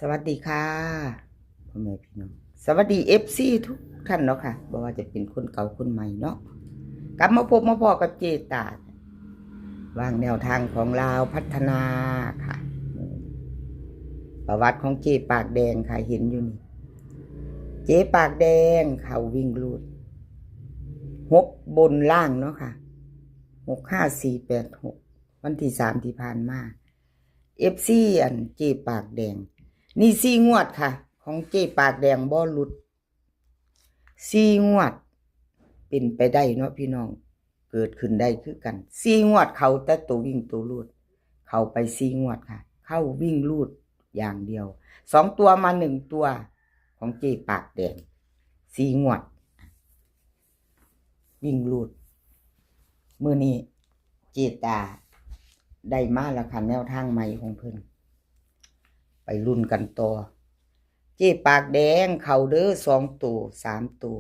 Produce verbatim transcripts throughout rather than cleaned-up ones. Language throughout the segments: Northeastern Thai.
สวัสดีค่ะพ่อแม่พี่น้อง สวัสดี เอฟซี ทุกท่านเนาะค่ะ บ่ว่าจะเป็นคนเก่าคนใหม่เนาะ กลับมาพบมาพ้อกับเจตา วางแนวทางของลาวพัฒนาค่ะ ประวัติของเจปากแดงค่ะ เห็นอยู่นี่ เจปากแดงเขาวิ่งรูด หกบนล่างเนาะค่ะ หกห้าสี่แปดหก วันที่สามที่ผ่านมา เอฟซี อันเจปากแดง นี่สี่งวดค่ะ ของเจปากแดงบ่หลุด สี่งวด เป็นไปได้เนาะพี่น้อง เกิดขึ้นได้คือกัน สี่งวดเขาแต่ตัววิ่งตัวรูด เขาไปสี่งวดค่ะ เข้าวิ่งรูดอย่างเดียว สองตัวมาหนึ่งตัว ของเจปากแดง สี่งวด วิ่งรูด มื้อนี้เจตาได้มาแล้วค่ะ แนวทางใหม่ของเพิ่น ไปลุ้นกันต่อ เจปากแดงเขาเด้อ สองตัว สามตัว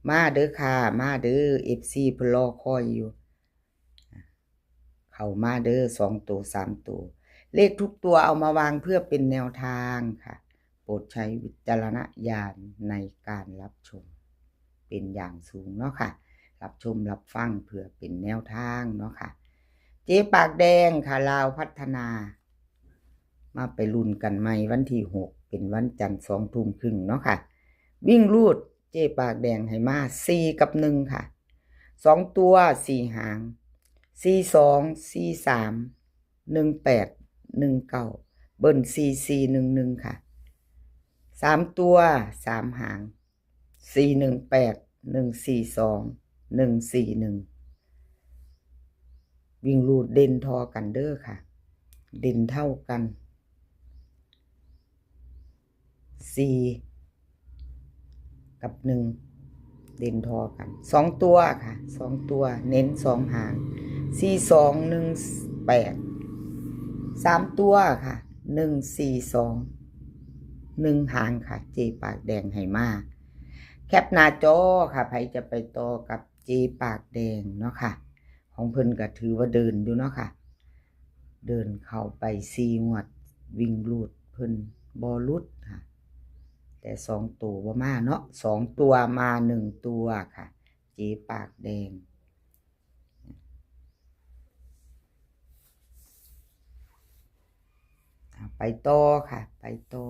มาเด้อค่ะ มาเด้อ เอฟซี เพิ่นรอคอยอยู่ เขามาเด้อ สองตัว สามตัว เลขทุกตัวเอามาวางเพื่อเป็นแนวทางค่ะ โปรดใช้วิจารณญาณในการรับชม เป็นอย่างสูงเนาะค่ะ รับชมรับฟังเพื่อเป็นแนวทางเนาะค่ะ เจปากแดงค่ะ ลาวพัฒนา มาไปลุ้นกันใหม่วันที่หก เป็นวันจันทร์ สองทุ่มครึ่งเนาะค่ะ วิ่งรูดเจปากแดงให้มา สี่กับหนึ่งค่ะ สองตัว สี่หาง สี่สอง สี่สาม หนึ่งแปด หนึ่งเก้า เบิ้ล สี่สี่ หนึ่งหนึ่งค่ะ สามตัว สามหาง สี่หนึ่งแปด หนึ่งสี่สอง หนึ่งสี่หนึ่ง วิ่งรูดเด่นทอกันเด้อค่ะ เด่นเท่ากัน สี่ กับหนึ่ง เด่นทอกัน สองตัวค่ะ สองตัว เน้นสองหาง สี่สอง หนึ่งแปด สามตัวค่ะ หนึ่งสี่สอง หนึ่งหางค่ะ เจปากแดงให้มา แคปหน้าจอค่ะ ไผจะไปต่อกับเจปากแดงเนาะค่ะ ของเพิ่นก็ถือว่าเดินอยู่เนาะค่ะ เดินเข้าไปสี่งวด วิ่งรูดเพิ่นบ่หลุดค่ะ แต่สองตัวบ่มาเนาะ สองตัวมาหนึ่งตัวค่ะ เจปากแดง อ่ะ ไปต่อค่ะ ไปต่อ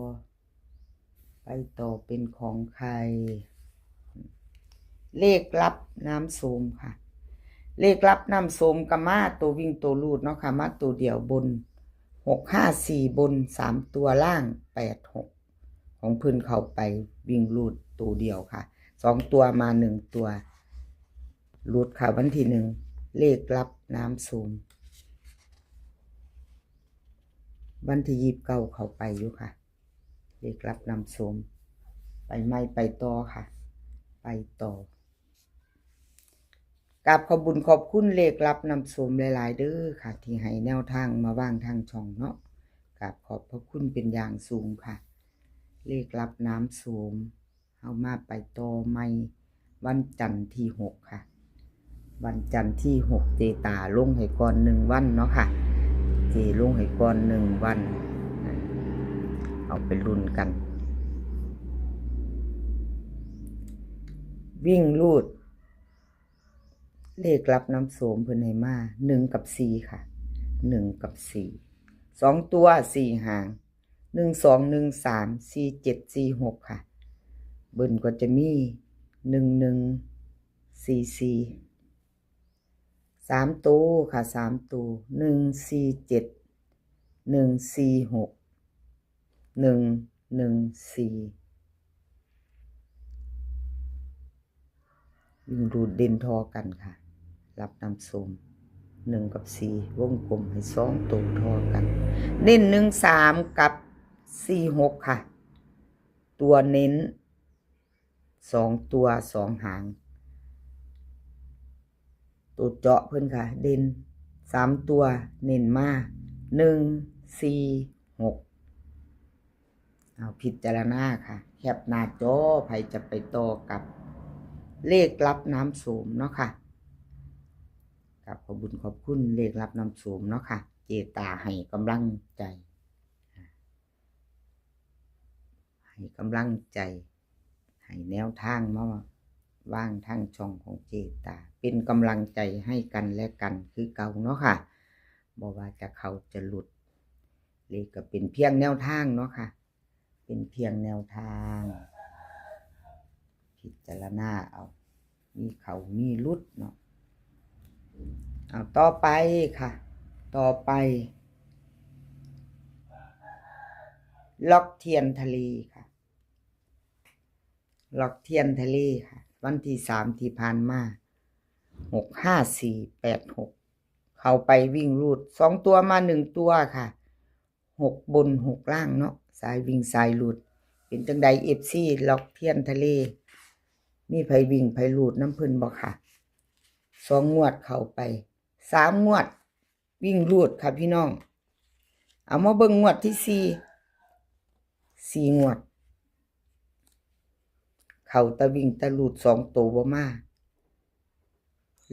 ไปต่อเป็นของใคร เลขลับน้ำโสมค่ะ เลขลับน้ำโสมก็มาตัววิ่งตัวรูดเนาะค่ะ มาตัวเดียวบน หกห้าสี่ บน สามตัวล่าง แปดหก ของเพิ่นเข้าไปวิ่งรูดตัวเดียวค่ะ สองตัวมาหนึ่งตัว หลุดค่ะ วันที่หนึ่ง เลขลับน้ำโสม วันที่ยี่สิบเก้าเข้าไปอยู่ค่ะ เลขลับน้ำโสม ไปใหม่ไปต่อค่ะ ไปต่อ กราบขอบบุญขอบคุณเลขลับน้ำโสมหลายๆเด้อค่ะ ที่ให้แนวทางมาวางทางช่องเนาะ กราบขอบพระคุณเป็นอย่างสูงค่ะ เลขลับน้ำโสม เฮามาไปต่อใหม่วันจันทร์ที่หกค่ะ วันจันทร์ที่หก เจตาลงให้ก่อนหนึ่งวันเนาะค่ะ เจลงให้ก่อนหนึ่งวัน เอาไปลุ้นกัน วิ่งรูด เลขลับน้ำโสมเพิ่นให้มา หนึ่งกับสี่ค่ะ หนึ่งกับสี่ สองตัว สี่หาง หนึ่งสอง หนึ่งสาม สี่เจ็ด สี่หกค่ะ เบิ้ลก็จะมี หนึ่งหนึ่ง สี่สี่ สามตัวค่ะ สามตัว หนึ่งสี่เจ็ด หนึ่งสี่หก หนึ่งหนึ่งสี่ วิ่งรูดเด่นทอกันค่ะ ลับน้ำโสม หนึ่งกับสี่ วงกลมให้สองตัวทอกัน เน้น หนึ่งสาม กับ สี่หก ค่ะ ตัวเน้น สองตัว สองหาง ตัวเจาะเพิ่นค่ะ เด่น สาม ตัว เน้นมา หนึ่งสี่หก เอาพิจารณาค่ะ แคปหน้าจอ ไผจะไปต่อกับเลขลับน้ำโสมเนาะค่ะ กราบขอบบุญขอบคุณเลขลับน้ำโสมเนาะค่ะ เจตาให้กำลังใจ อ่ะ ให้กำลังใจ ให้แนวทางมาวางทางช่องของเจตา เป็นกำลังใจให้กันและกันคือเก่าเนาะค่ะ บ่ว่าจะเข้าจะหลุด เลขก็เป็นเพียงแนวทางเนาะค่ะ เป็นเพียงแนวทาง พิจารณาเอา มีเข้ามีหลุดเนาะ เอาต่อไปค่ะ ต่อไป ล็อกเทียนทะเลค่ะ ล็อกเทียนทะเลค่ะ วันที่สามที่ผ่านมา หกห้าสี่แปดหก เข้าไปวิ่งรูดสองตัวมาหนึ่งตัวค่ะ หกบนหกล่างเนาะ สายวิ่งสายรูด เป็นจังใด เอฟซี ล็อกเทียนทะเล มีไผวิ่งไผรูดนำเพิ่นบ่ค่ะ สองงวดเข้าไป สามงวด วิ่งรูดค่ะพี่น้อง เอามาเบิ่งงวดที่สี่ สี่งวด เข้าแต่วิ่งแต่รูดสองตัวบ่มา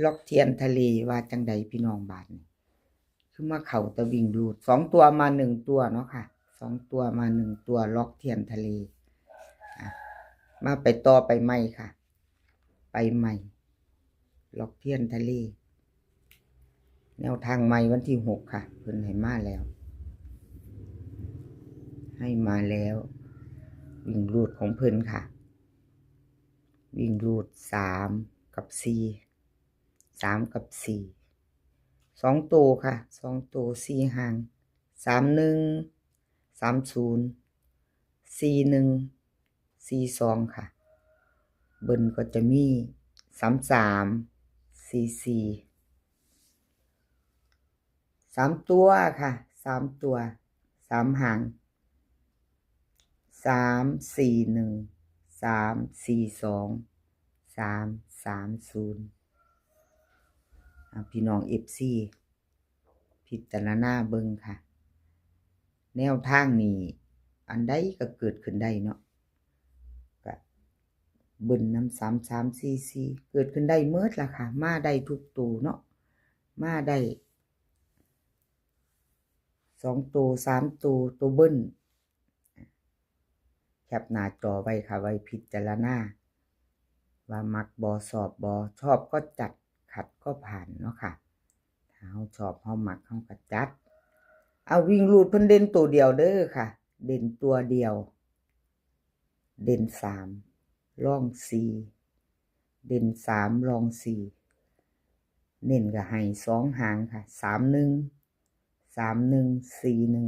ล็อกเทียนทะเลว่าจังใดพี่น้องบาดนี้ คือมาเข้าแต่วิ่งรูด สองตัวมาหนึ่งตัวเนาะค่ะ สองตัวมาหนึ่งตัว ล็อกเทียนทะเล อ่ะ มาไปต่อไปใหม่ค่ะ ไปใหม่ ล็อกเทียนทะเล แนวทางใหม่วันที่หกค่ะ เพิ่นให้มาแล้ว ให้มาแล้ว วิ่งรูดของเพิ่นค่ะ วิ่งรูดสามกับสี่ สามกับสี่ สองตัวค่ะ สองตัวสี่หาง สามหนึ่ง สามศูนย์ สี่หนึ่ง สี่สองค่ะ เบิ้ลก็จะมี สามสาม สี่สี่ สามตัวค่ะ สามตัว สามหาง สามสี่หนึ่ง สามสี่สอง สามสามศูนย์ อ่ะ พี่น้อง เอฟซี พิจารณาเบิ่งค่ะ แนวทางนี้ อันใดก็เกิดขึ้นได้เนาะ ก็เบิ้ลนำ สามสามสี่สี่ เกิดขึ้นได้เมิดล่ะค่ะ มาได้ทุกตัวเนาะ มาได้ สองตัว สามตัว ตัวเบิ้ล แคปหน้าจอไว้ค่ะ ไว้พิจารณา ว่ามักบ่ ชอบบ่ ชอบก็จัด ขัดก็ผ่านเนาะค่ะ ถ้าเฮาชอบเฮามักเฮาก็จัด เอาวิ่งรูดเพิ่นเด่นตัวเดียวเด้อค่ะ เด่นตัวเดียว เด่นสาม รองสี่ เด่นสาม รองสี่ เน้นก็ให้สองหางค่ะ สามหนึ่ง สามหนึ่ง สี่หนึ่ง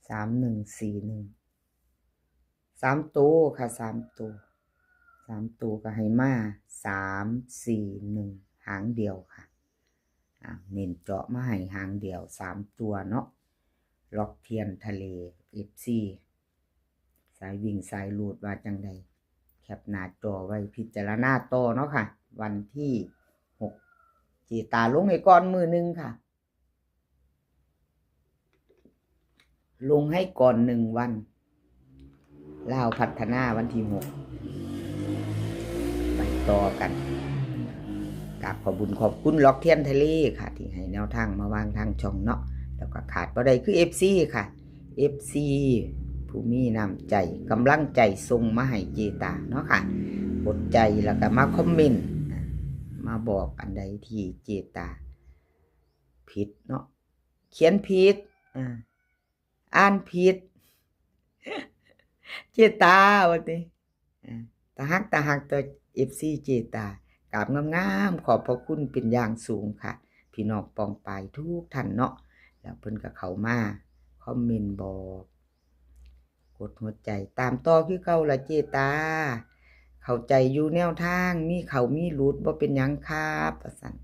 สามหนึ่ง สี่หนึ่ง สามตัวค่ะ สามตัว สามตัวก็ให้มา สามสี่หนึ่ง หางเดียวค่ะ อ่ะ เน้นเจาะมาให้หางเดียว สามตัวเนาะ ล็อกเทียนทะเล เอฟซี สายวิ่งสายรูดว่าจังใด แคปหน้าจอไว้พิจารณาต่อเนาะค่ะ วันที่หก เจตาลงให้ก่อนมื้อหนึ่งค่ะ ลงให้ก่อนหนึ่งวัน ลาวพัฒนาวันที่หก ไปต่อกัน กราบขอบบุญขอบคุณล็อกเทียนทะเลค่ะ ที่ให้แนวทางมาวางทางช่องเนาะ แล้วก็ขาดบ่ได้คือ เอฟซี ค่ะ เอฟซี ผู้มีน้ำใจ กำลังใจส่งมาให้เจตาเนาะค่ะ กดใจแล้วก็มาคอมเมนต์ มาบอกอันใดที่เจตา ผิดเนาะ เขียนผิด อ่า อ่านผิด เจตาว่าติ อ่า ตาฮัก ตาฮักตัว เอฟซี เจตา กราบงามๆ ขอบพระคุณเป็นอย่างสูงค่ะ พี่น้องปองปายทุกท่านเนาะ แล้วเพิ่นก็เข้ามาคอมเมนต์บอก กดหัวใจ ตามต่อคือเก่าล่ะเจตา เข้าใจอยู่แนวทาง มีเข้ามีหลุด บ่เป็นหยังครับ ว่าซั่น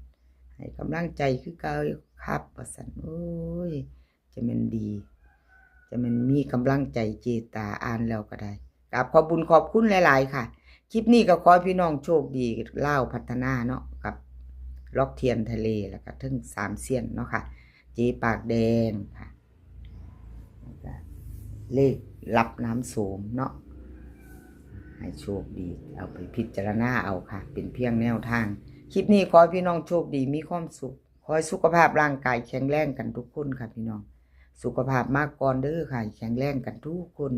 ให้กำลังใจคือเก่าครับ ว่าซั่น โอ้ย จะแม่นดี จะแม่นมีกำลังใจเจตา อ่านแล้วก็ได้ กราบขอบบุญขอบคุณหลายๆ ค่ะ คลิปนี้ก็ขอให้พี่น้องโชคดี ลาวพัฒนาเนาะ กับล็อกเทียนทะเล แล้วก็เทิงสามเซียนเนาะค่ะ เจปากแดงค่ะ แล้วก็เลขลับน้ำโสมเนาะ ให้โชคดี เอาไปพิจารณาเอาค่ะ เป็นเพียงแนวทาง คลิปนี้ขอให้พี่น้องโชคดี มีความสุข ขอให้สุขภาพร่างกายแข็งแรงกันทุกคนค่ะพี่น้อง สุขภาพมาก่อนเด้อค่ะ แข็งแรงกันทุกคน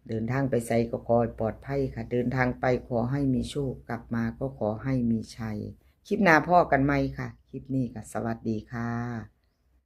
เดินทางไปไสก็ขอให้ปลอดภัยค่ะ เดินทางไปขอให้มีโชค กลับมาก็ขอให้มีชัย คลิปหน้าพ้อกันใหม่ค่ะ คลิปนี้ก็สวัสดีค่ะ